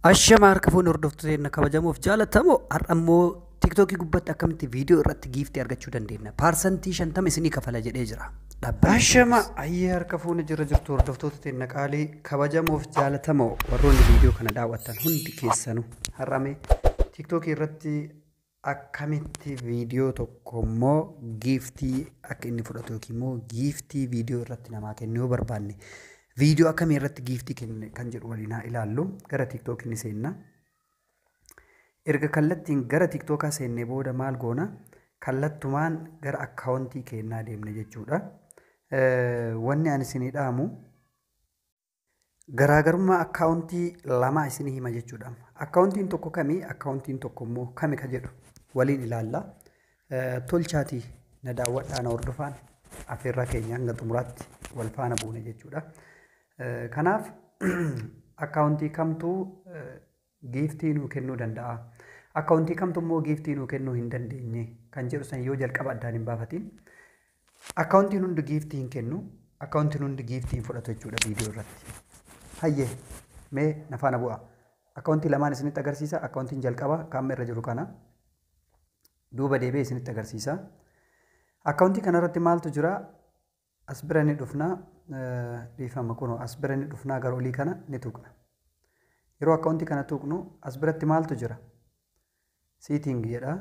Ashama harka fuunee hordoftoota kabajamoof jaalatamoo, har'a immoo TikTokii gubbaatti akkamitti viidiyoo irratti giiftii argachuu dandeenya? 50% isinii kafala jedhee jira. Ashama ayyee harka fuunee jira jirtu hordoftoota teenya qaalii kabajamoof jaalatamoo, warroonni viidiyoo kana daawwattan hundi keessanuu, har'ame TikTokii irratti akkamitti viidiyoo tokko immoo giiftii akka inni fudhatu yookiin immoo giiftii viidiyoo irratti namaa kennu yoo barbaanne, viidiyoo akkamii irratti giiftii kenne kan jedhu waliin haa ilaallu. Gara TikTokii ni seenna. Erga kallattiin gara TikTokaa seennee booda maal goona? Kallattumaan gara akkaawuntii keenyaa deemne jechuudha. Wanni ani isinii dhaamu garaagarummaa akkaawuntii lamaa isinii hima jechuudha. Akkaawuntiin tokko kamii, akkaawuntiin tokko immoo kami ka jedhu waliin ilaalla. Tolchaatii na daawwadhaa, na hordofaan, affeerraa keenya hanga xumuraatti wal faana buune jechuudha. Kanaaf akkaawuntii kamtuu giiftii nuu kennuu danda'a? Akkaawuntii kamtu immoo giiftii nuu kennuu hin dandeenye kan jedhu san yoo jalqaba addaan hin baafatiin, akkaawuntiin hundi giiftii hin kennu, akkaawuntiin hundi giiftii hin fudhatu jechuudha viidiyoo irratti. Hayyee, mee na faana bu'a. Akkaawuntii lamaan isinitti agarsiisa. Akkaawuntiin jalqaba kan amma irra jiru kana. Duuba deebi'ee isinitti agarsiisa. Akkaawuntii kanarratti maaltu jira? As bira ni dhufna. Dhiifama, kunoo as bira ni dhufnaa, gara olii kana ni tuqna. Yeroo akkaawuntii kana tuqnu as biratti maaltu jira? Setting jedha.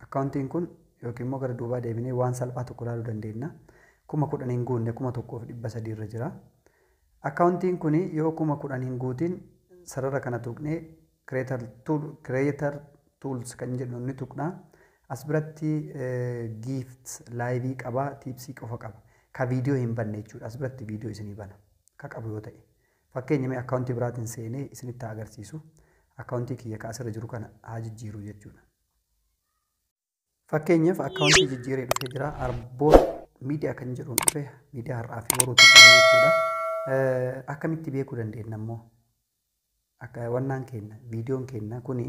Akkaawuntiin kun yookiin immoo gara duubaa deebinee waan salphaa tokko ilaaluu dandeenya. 10,000 hin guunne, 1,300 irra jira. Akkaawuntiin kun yoo 10,000 hin guutin sarara kana tuqnee creator tools kan jedhu ni tuqna. As biratti gift live qaba, tipsii qofa qaba. Ka viidiyoo hin banne jechuudha. As biratti viidiyoo isinii bana. Ka qabu yoo ta'e. Fakkeenya mee akkaawuntii biraatiin seenee isinitti haa agarsiisu. Akkaawuntii kiyya ka asirra jiru kana haa jijjiiru jechuudha. Fakkeenyaaf akkaawuntii jijjiiree dhufee jira. Arboor Miidiyaa kan jedhuun dhufe, miidiyaa har'aa fi boruutti dhufe jechuudha. Akkamitti beekuu dandeenya immoo? Akka wannaan keenya, viidiyoon keenya kuni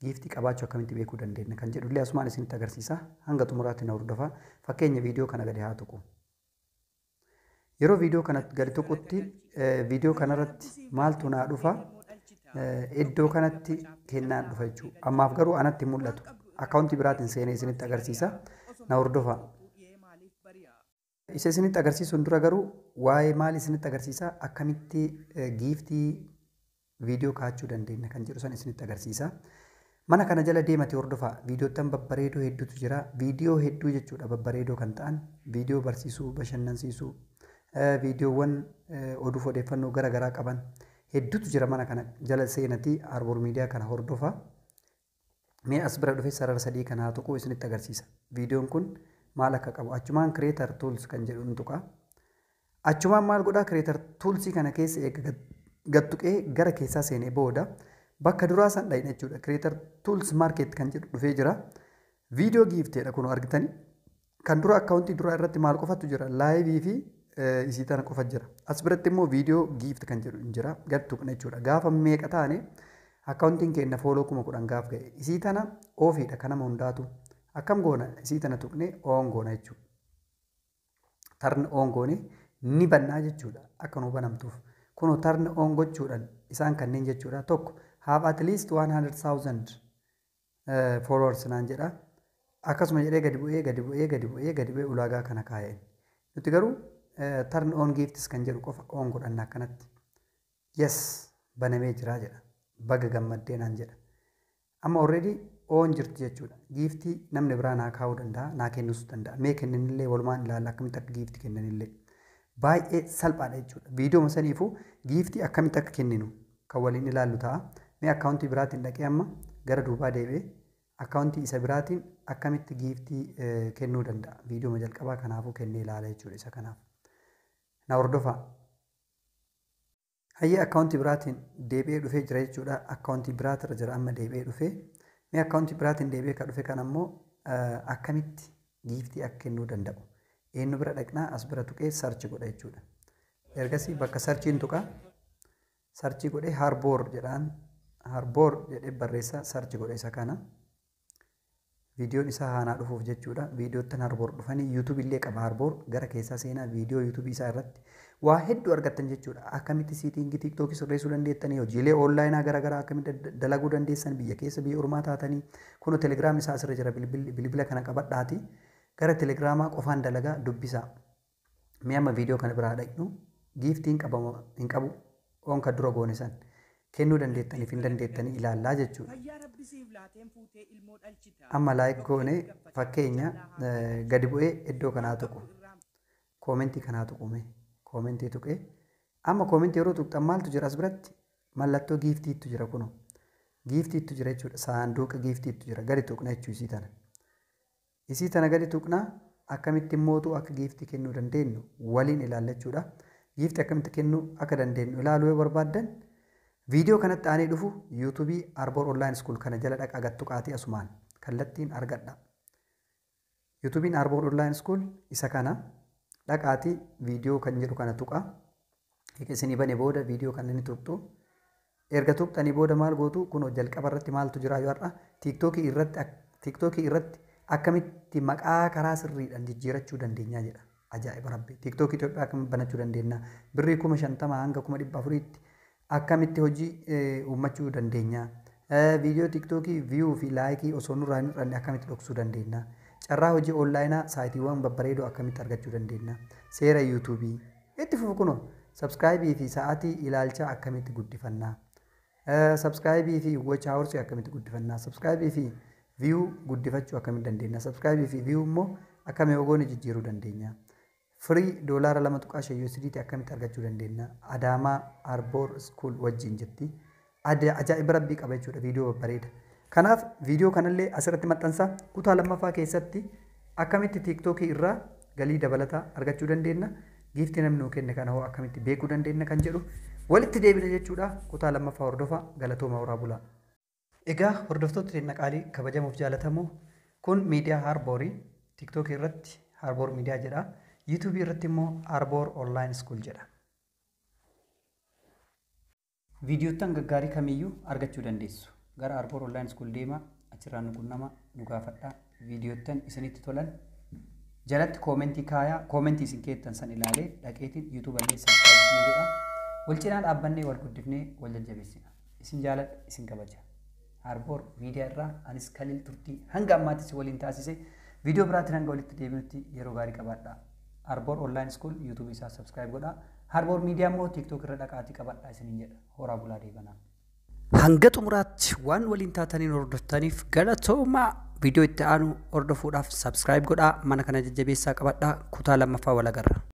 giiftii qabaachuu akkamitti beekuu dandeenya kan jedhullee asumaan isinitti agarsiisa. Hanga xumuraatti na hordofaa. Fakkeenya viidiyoo kana gadi haa tuqu. Yeroo viidiyoo kana gadi tuqutti viidiyoo kanarratti maaltu naa dhufa? Iddoo kanatti kennaan dhufa jechuudha. Ammaaf garuu anatti mul'atu. Akkaawuntii biraatiin seenee isinitti agarsiisa. Na hordofaa. Isa isinitti agarsiisuun dura garuu waa'ee maal isinitti agarsiisa? Akkamitti giiftii viidiyoo kaachuu dandeenya kan jedhu san isinitti agarsiisa. Mana kana jala deemate hordofaa. Viidiyoottan babbareedoo hedduutu jira. Viidiyoo hedduu jechuudha, babbareedoo kan ta'an, viidiyoo barsiisuu, bashannansiisuu, viidiyoowwan oduuf odeeffannoo gara garaa qaban hedduutu jira. Mana kana jala seenatii Arboor Miidiyaa kana hordofaa. Mee as bira dhufe sarara sadii kana haa tuquu, isinitti agarsiisa. Viidiyoon kun maal akka qabu achumaan creator tools kan jedhu ni tuqa. Achumaan maal godhaa? Creator toolsii kana keessa eega gad tuqee gara keessaa seenee booda bakka duraa san dhayina jechuudha. Creator tools market kan jedhu dhufee jira. Viidiyoo giifteedha kun argitanii. Kan dura akkaawuntii duraa irratti maal qofatu jira? Live fi isii tana qofa jira. As biratti immoo viidiyoo gift kan jedhu hin jira. Gad tuqna jechuudha. Gaafa meeqa taane, akkaawuntiin keenya follow 10,000 gaaf ga'e. Isii tana offiidha kan nama hundaatu. Akkam goona? Isii tana tuqnee on goona jechuudha. Turn on goone ni bannaa jechuudha. Akka nu banamtuuf. Kunoo turn on gochuudhaan isaan kanneen jechuudha. Tokko, have at least 100,000 followers naan jedha. Akkasuma jedhee gadi bu'ee, gadi bu'ee, gadi bu'ee, gadi bu'ee ulaagaa kana kaa'een. Nuti garuu turn on gifts kan jedhu qofa on godhanna akkanatti. Yes, banamee jira jedha. Baga gammaddee naan jedha. Amma already on jirti jechuudha. Giiftii namni biraa naa kaa'uu danda'a, naa kennuus danda'a. Mee kennanillee walumaan ilaalla, akkamitti akka giiftii kennanillee. Baay'ee salphaadha jechuudha. Viidiyoo saniifuu giiftii akkamitti akka kenninu kan waliin ilaallu ta'a. Mee akkaawuntii biraatiin dhaqee amma gara duubaa deebi'ee akkaawuntii isa biraatiin akkamitti giiftii kennuu danda'a? Viidiyoo jalqabaa kanaafuu kennee ilaala jechuudha isa kanaaf. Na hordofaa. Hayyee, akkaawuntii biraatiin deebi'ee dhufee jira jechuudha. Akkaawuntii biraatirra jira amma deebi'ee dhufee. Mee akkaawuntii biraatiin deebi'ee kan dhufe kan ammoo akkamitti giiftii akka kennuu danda'u? Eenyu bira dhaqnaa? As bira tuqee search godha jechuudha. Ergasii bakka searchiin tuqa. Search godhee Harboor jedhaan, Harboor jedhee barreessa, search godhe isa kana. Viidiyoon isaa haanaa dhufuuf jechuudha. Viidiyoottan Harboor dhufanii YouTube illee qaba Harboor gara keessaa seenaa viidiyoo YouTube isaa irratti waa hedduu argattan jechuudha. Akkamitti setting TikTokii sirreessuu dandeettanii, hojiilee onlaayinaa garaagaraa akkamitti dalaguu dandeessan biyya keessa biyya ormaa taatanii. Kun Telegram isaa asirra jira, bilbila kana qabadhaati. Gara Telegramaa qofaan dalagaa dubbisaa. Mee amma viidiyoo kana biraa dhaqnu, giftiin qabamu hin qabu oon kan dura goone san kennuu dandeettaniif hin dandeettanii ilaallaa jechuudha. Amma like goone, fakkeenya gadi bu'ee iddoo kanaa tuqu. Commentii kanaa tuqume. Commentii tuqee. Amma commentii yeroo tuqxan maaltu jira as biratti? Mallattoo giftiitu jira kunoo. Giftiitu jira jechuudha. Saanduqa giftiitu jira. Gadi tuqna jechuu isii tana. Isii tana gadi tuqnaa, akkamitti immootu akka giftii kennuu dandeenyu waliin ilaalla jechuudha. Giftii akkamitti kennuu akka dandeenyu ilaaluu yoo barbaaddan, viidiyoo kanatti aanee dhufu YouTubeii Arboor Online School kana jala dhaqaa gattu qaatii asumaan kallattiin argadha. YouTubeiin Arboor Online School isa kana, dhaqaatii viidiyoo kan jedhu kana tuqa. Egaa isinii bane booda viidiyoo kana ni tuqxu. Erga tuqxanii booda maal gootu? Kunoo jalqaba irratti maaltu jira yoo har'a TikTokii irratti akkamitti maqaa karaa sirriidhaan jijjiirachuu dandeenyaa jedha. Ajaa'iba rabbi! TikTokii Itoophiyaa akkamitti banachuu dandeenya? Birrii 50,000 hanga 400,000tti akkamitti hojii uummachuu dandeenya? Viidiyoo TikTokii view fi likeii osoo nurraa hin hir'anne akkamitti dhoksuu dandeenya? Carraa hojii onlaayinaa saayitiiwwan babbareedoo akkamitti argachuu dandeenya? Seera YouTubeii. Itti fufu kunoo, subscribeii fi sa'aatii ilaalchaa akkamitti guddifannaa? Subscribeii fi watch hoursii akkamitti guddifannaa? Subscribeii fi view guddifachuu akkamitti dandeenya? Subscribeii fi view immoo akkami ogoon jijjiiruu dandeenya? Free $2.5 USDT akkamitti argachuu dandeenya? Adaamaa Arboor School wajjin jetti. Ajaa'iba rabbii qaba jechuudha, viidiyoo babbareeda. Kanaaf viidiyoo kanallee asirratti maxxansa. Kutaa lammaffaa keessatti akkamitti TikTokii irraa galii dabalataa argachuu dandeenya? Giftii namni nuu kenne kana hoo akkamitti beekuu dandeenya kan jedhu walitti deebina jechuudha. Kutaa lammaffaa hordofaa, galatooma, horaa bulaa. Egaa hordoftoota keenya qaalii kabajamuuf jaalatamoo, kun miidiyaa Harboorii, TikTokii irratti Harboor Miidiyaa jedha. YouTubeii irratti immoo Harboor Online School jedha. Viidiyoottan gaggaarii kamiyyuu argachuu dandeessu. Gara Harboor Online School deemaa, achirraa nu qunnama, nu gaafadhaa. Viidiyoottan isinitti tolan jalatti commentii kaayaa, commentii isin keettan san ilaalee dhaqeetiin YouTubeallee subscribe isinii godha. Wal cinaa dhaabbannee wal guddifnee wal jajjabeessina. Isin jaaladha, isin kabaja. Harboor Miidiyaa irraa anis Kaliil turtii hanga ammaatti si waliin taasise. Viidiyoo biraatiin hanga walitti deebinutti yeroo gaarii qabaadha. Harboor Online School YouTubeii isaa subscribe godhaa. Harboor Miidiyaa immoo TikTok irra dhaqaatii qabadhaa isiniin jedha. Horaa bulaa, deebanaa. Hanga xumuraatti waan waliin taataniin hordoftaniif galatoomaa. Viidiyoo itti aanu hordofuudhaaf subscribe godhaa, mana kana jajjabeessaa qabadhaa, kutaa lammaffaa wal agarra.